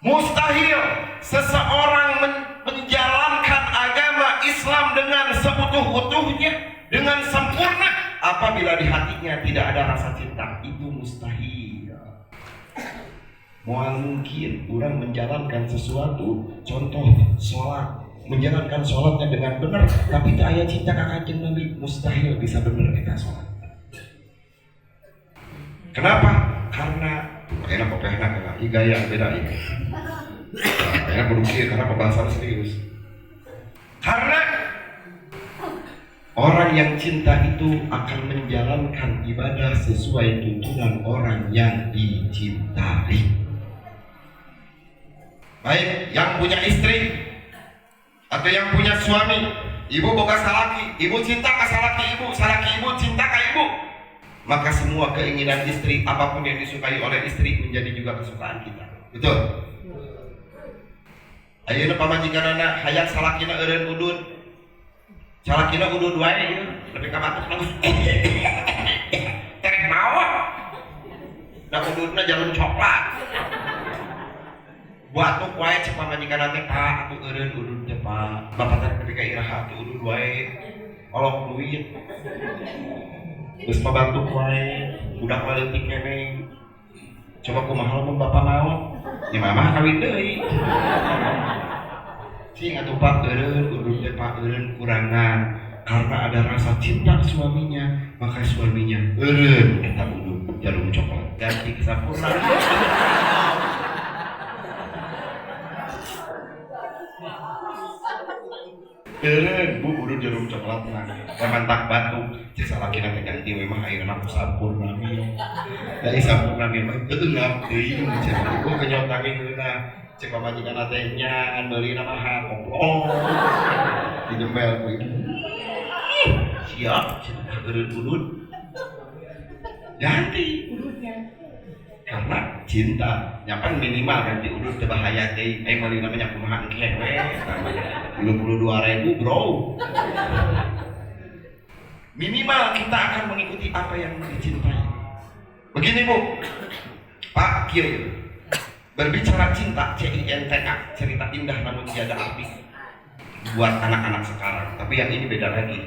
Mustahil seseorang menjalankan agama Islam dengan seutuh-utuhnya, dengan sempurna, apabila di hatinya tidak ada rasa cinta. Itu mustahil. Moal mungkin orang menjalankan sesuatu, contoh sholat, menjalankan sholatnya dengan benar, tapi teu aya cinta ka Kanjeng Nabi, mustahil bisa benar kita sholat. Kenapa? Karena enak kopehna kena, ih gaya beda ini. Nah, enak kudu kieu karena pembahasan serius. Karena orang yang cinta itu akan menjalankan ibadah sesuai tuntunan orang yang dicintai. Baik yang punya istri atau yang punya suami, ibu boga salaki, ibu cinta ke salaki ibu, salaki ibu cinta ke ibu. Maka semua keinginan istri, apapun yang disukai oleh istri menjadi juga kesukaan kita. Betul? Ayeuna pamajikanana hayang salakina eureun udud. Salakina udud wae ieu, nepi ka batuk geus. Terek maot. Da ududna jarum coklat. Batuk wae cek pamajikanna teh, "Pak, atuh eureun udud teh, Pak. Bapak teh nepi ka iraha atuh udud wae. Olok duit." Geus mah batuk wae, budak leutik keneh. Coba kumaha lamun bapak maot? Ya mama kawin deui. Cing atuh Pak eureun udud teh Pak, eureun kurangan. Karena ada rasa cinta ke suaminya, maka suaminya eureun eta udud jarum coklat. Ganti kesempurna. Eureun Bu udud jarum coklat mah. Mantak batuk cek salakina teh ganti we mah ayeuna ku sampurna mil. Da sampurna mil mah teu eungap teuing cek ibu kenyota ge ngeunah. Cek pamajikanna teh nya meulina mah koplo. Dijembel ku ibu. Siap cek eureun udud. Ganti ududnya. Karena cinta, nyapan minimal ganti udud teu bahaya deui. Eh meuli namanya kumaha engke we. 22.000 bro. Minimal kita akan mengikuti apa yang dicintai. Begini Bu, Pak kieu. Berbicara cinta, CINTA, cerita indah namun tiada arti buat anak-anak sekarang. Tapi yang ini beda lagi.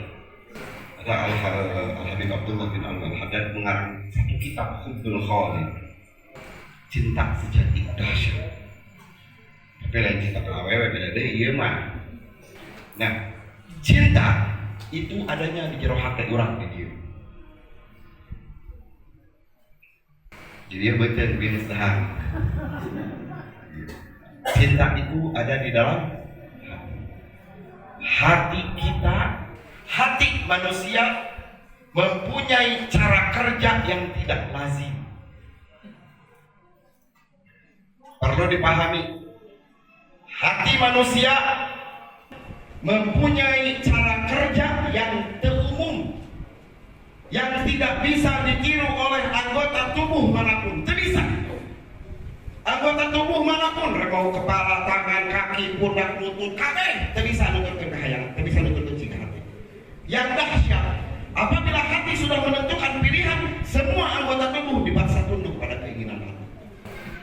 Ada Al-Habib Abdullah bin Al-Haddad mengarang satu kitab Hubbul Khalid. Cinta sejati dahsyat. Tapi lain cinta ke awewe beda deui ieu mah. Nah, cinta itu adanya di jero hati urang di dieu. Jadi ya beuteung bin dahar. Cinta itu ada di dalam hati kita. Hati manusia mempunyai cara kerja yang tidak lazim. Perlu dipahami, hati manusia mempunyai cara kerja yang terumum, yang tidak bisa ditiru oleh anggota tubuh manapun. Tidak bisa. Anggota tubuh manapun, mau kepala, tangan, kaki, pundak, lutut, kabeh, tidak bisa nuturkeun kahayang, tidak bisa nuturkeun cika hati. Yang dahsyat, apabila hati sudah menentukan pilihan, semua anggota tubuh dipaksa tunduk pada keinginan hati.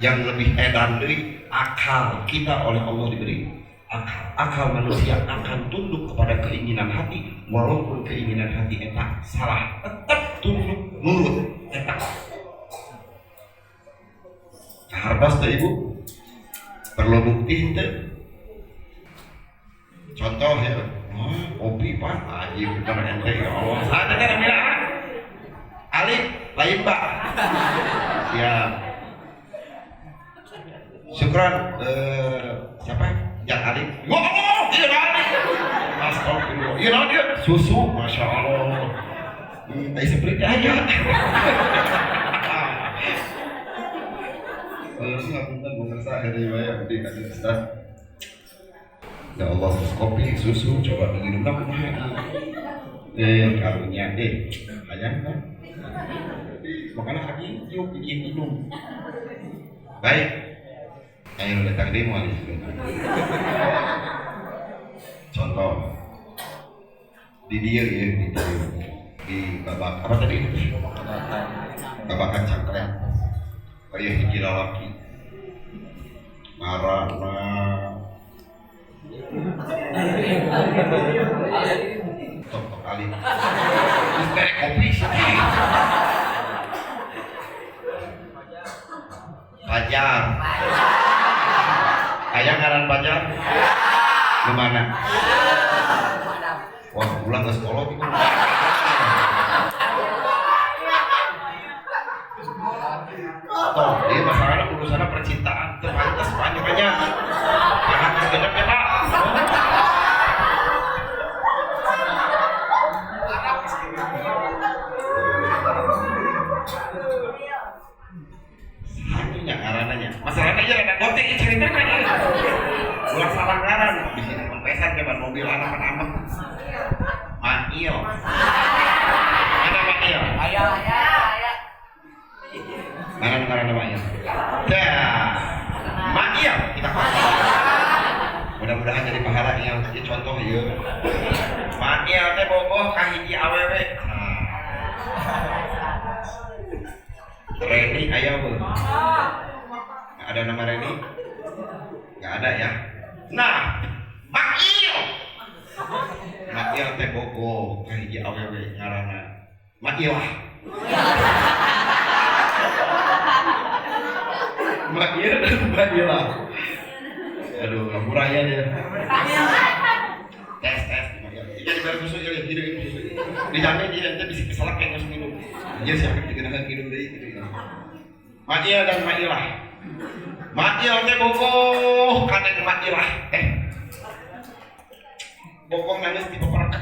Yang lebih edan dari akal kita oleh Allah diberi akal. Akal manusia akan tunduk kepada keinginan hati, walaupun keinginan hati eta salah, tetap tunduk nurut eta. Hartos teh ibu, perlu bukti henteu. Contoh ya, oh, kopi Pak, anjing bener ente ya Allah. Saha teh namina? Alif, lain Pak. Siap. Syukran, siapa? Yang Alif. Ya Allah, iya Alif. Astagfirullah. Iya naon dia? Susu, Masya Allah. Tai seperti aja. Ngapunten pemirsa dari wae abdi ka Ustaz. Ya Allah, kopi, susu, coba diminum lah kumaha. Karunya hayang kan? Makanya kaki yuk bikin minum. Baik. Ayo datang demo nih. Contoh di dia ya, di babak apa tadi ini? Babakan cangkleng. Kayak hiji lalaki. Ngaranna tok tok kali. Geus bere kopi sih. Pajar. Aya ngaran Pajar? Nu mana? Wah, ulang geus kolot ieu. Toh, ieu masalahna urusanna percintaan teu pantes panjang-panjang. Pantes genep ya, Pak. Satunya ngarananya. Masalahna ieu rada gotik ieu cerita kan ieu. Ulah salah ngaran, bisi kempesan ke mobil anak anak. Mail. Mana Mail? Aya. Mana ngaranna Mail? Dah. Mail kita pakai. Mudah-mudahan jadi pahala ieu contoh ieu. Mail teh bogoh ka hiji awewe. Reni aya heuh. Ada nama Reni? Enggak ada ya. Nah, Mail. Mail teh bogoh ka hiji awewe ngaranna Mailah. Mail dan Mailah. Aduh, murahnya dia. Tes tes. Iya dibayar susu ya, hidup ini susu. Dijamin dia nanti bisa keselak yang langsung minum. Dia siapa dikenakan minum deui gitu ya. Mail dan Mailah. Mail teh bogoh ka neng Mailah. Bogoh nangis di peperek.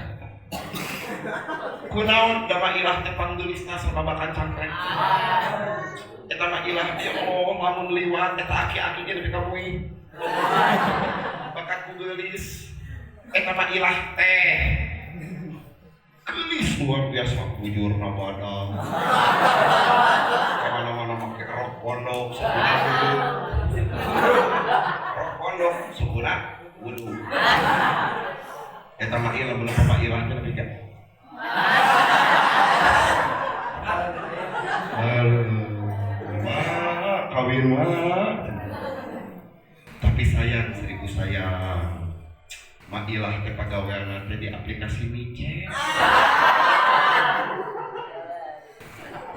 Kunaon da Mailah teh panggeulisna sababakan cangkrek. Eta Mailah ya Allah lamun liwat eta aki-aki ge nepi ka bui. Bakat ku geulis. Eta Mailah teh geulis luar biasa bujurna badan. Kamana-mana make rok pondok sukuna wudu. Rok pondok sukuna wudu. Eta Mailah bener Mailah teh nepi ka. Aduh, kawin mah. Tapi sayang, seribu sayang. Mailah teh pagaweanna teh di aplikasi micet.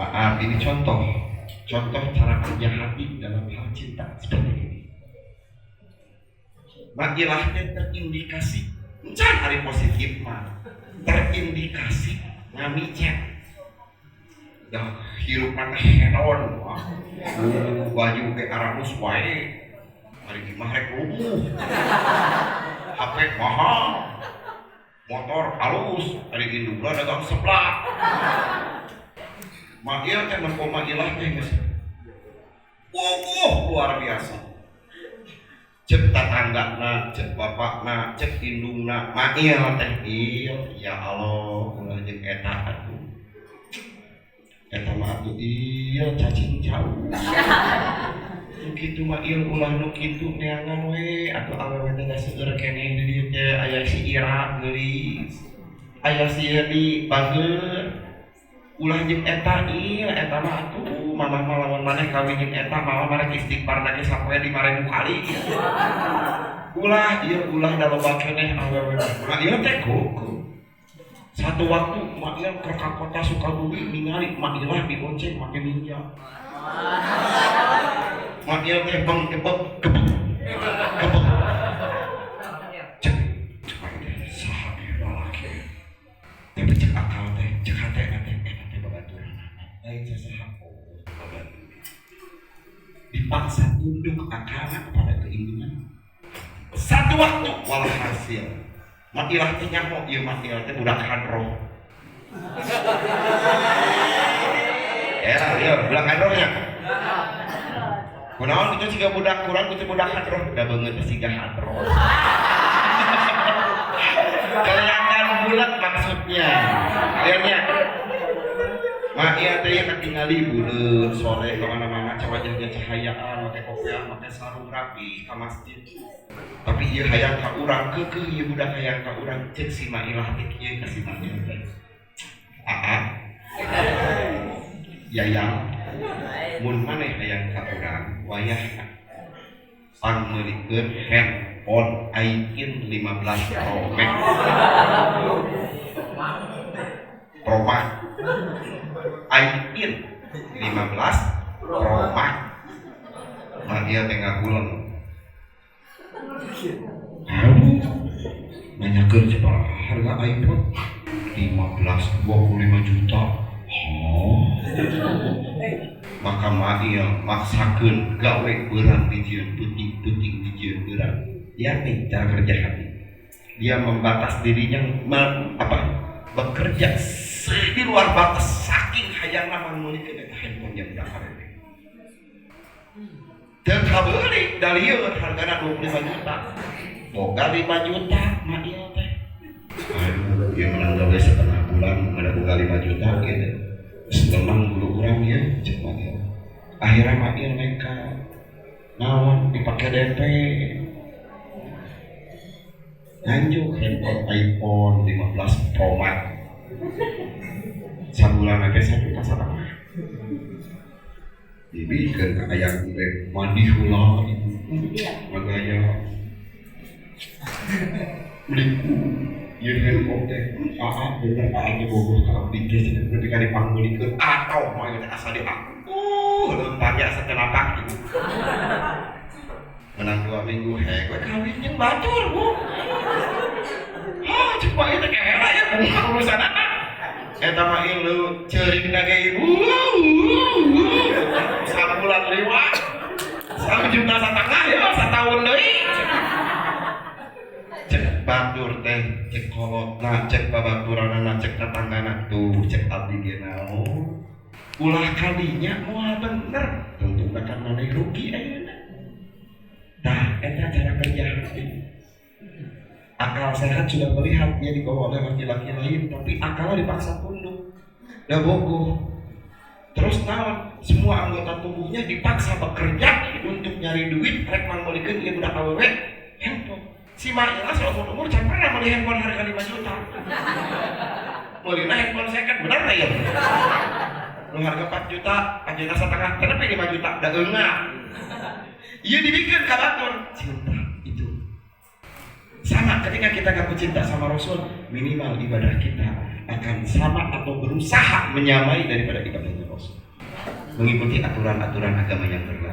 Maaf, ini contoh. Contoh cara kerja hati dalam hal cinta seperti ini. Mailah teh terindikasi, encan hari positif mah. Terindikasi ngamicet. Dah hirup mah hedon. Baju ke aranus wae. Hari imah rek rubuh. HP mahal. Motor halus, hari indungna dagang seblak. Mail teh nempo Mailah teh geus. Wuh, luar biasa. Cek tatanggana, cek bapakna, cek indungna, Mail teh ieu ya Allah, ulah jeung eta atuh. Eta mah atuh ieu cacing jauh. Nu kitu mah ieu ulah nu kitu neangan we atuh awewe teh da seueur keneh di dieu teh aya si Ira geulis. Aya si Yedi bager. Ulah jeung eta ieu eta mah atuh mamah mah lamun maneh kawin jeung eta mamah mah rek istighfar na ge sapoe 5000 kali. Ulah ieu ulah da loba keneh awewe mah. Ieu teh kuku. Satu waktu Mail ke kota Sukabumi ningali Mailah dibonceng make ninja. Mail teh beng gebek gebek gebek. Cek cek teh saha ieu lalaki. Tapi cek akal teh cek hate teh eta teh babaturanana. Lain sasaha oh babaturan. Dipaksa tunduk akalna kepada keinginan. Satu waktu walhasil Mailah teh nyaho ieu Mailah teh budak hadroh. Era ieu budak hadrohnya. Kunaon kitu siga budak kurang kitu budak hadroh, da beungeut teh siga hadroh. Kelihatan bulat maksudnya. Akhirnya Mailah teh ieu katingali buleut soleh ka mana-mana wajahnya cahayaan, make kopiah, make sarung rapi ka masjid. Tapi ieu hayang ka urang keukeuh ieu budak hayang ka urang ceuk si Mailah teh kieu ka si Mail teh. Aa. Yayang mun maneh hayang ka urang wayahna. Pangmeulikeun handphone iPhone 15 Pro Max. Pro Max. iPhone 15 Pro Max. Mak ieu teh ngaguleng. Aduh, nanyakeun coba harga iPhone 15 25 juta. Oh. Maka Mail maksakeun gawe beurang dijieun peuting-peuting dijieun beurang. Lihat nih cara kerja hati. Dia membatas dirinya apa? Bekerja di luar batas saking hayangna mangmeulikeun eta handphone yang udah karene. Teu kabeuli da lieur hargana 25 juta. Boga 5 juta Mail teh. Aduh, ieu menang gawe setengah bulan ada boga 5 juta gitu. Terus lemang bulu urang ya, cek Mail. Akhirnya Mail nekat. Naon dipake DP. Nganjuk handphone iPhone 15 Pro Max. Sabulan teh 1,5 juta. Dibikeun ka ayang teh, mandi heula ibu. Ngagaya. Beliku ieu handphone teh, aa bener aa ge bogoh ka abdi teh cenah, nepi ka dipangmeulikeun atau mah teh asa di aku. Leumpang ge asa teu napak ibu. Menang 2 minggu hek we kawin jeung batur, Bu. Hah, cek mah ieu teh kehela ya kumaha urusanana. Eta mah ieu ceurikna ge ibu. Sabulan lewat. 1,5 juta ya satahun deui. Cek batur teh, cek kolotna, cek babaturanana, cek tetanggana tuh, cek abdi ge naon. Ulah kalinya moal bener, tentu akan maneh rugi ayeuna. Tah, eta cara kerja hati. Akal sehat sudah melihat dia dibawa oleh laki-laki lain, tapi akalnya dipaksa tunduk. Da bogoh. Terus naon? Semua anggota tubuhnya dipaksa bekerja untuk nyari duit rek mangmeulikeun ieu budak awewe handphone. Si Maila seumur umur can pernah beli handphone harga 5 juta. Meulina handphone second, benar nggak ya? Nu harga 4 juta, 4,5 juta, kenapa 5 juta? Da eungah. Iya dibikin ka batur. Cinta itu. Sama ketika kita ngaku cinta sama Rasul, minimal ibadah kita akan sama atau berusaha menyamai daripada ibadahnya Rasul. Mengikuti aturan-aturan agama yang berlaku.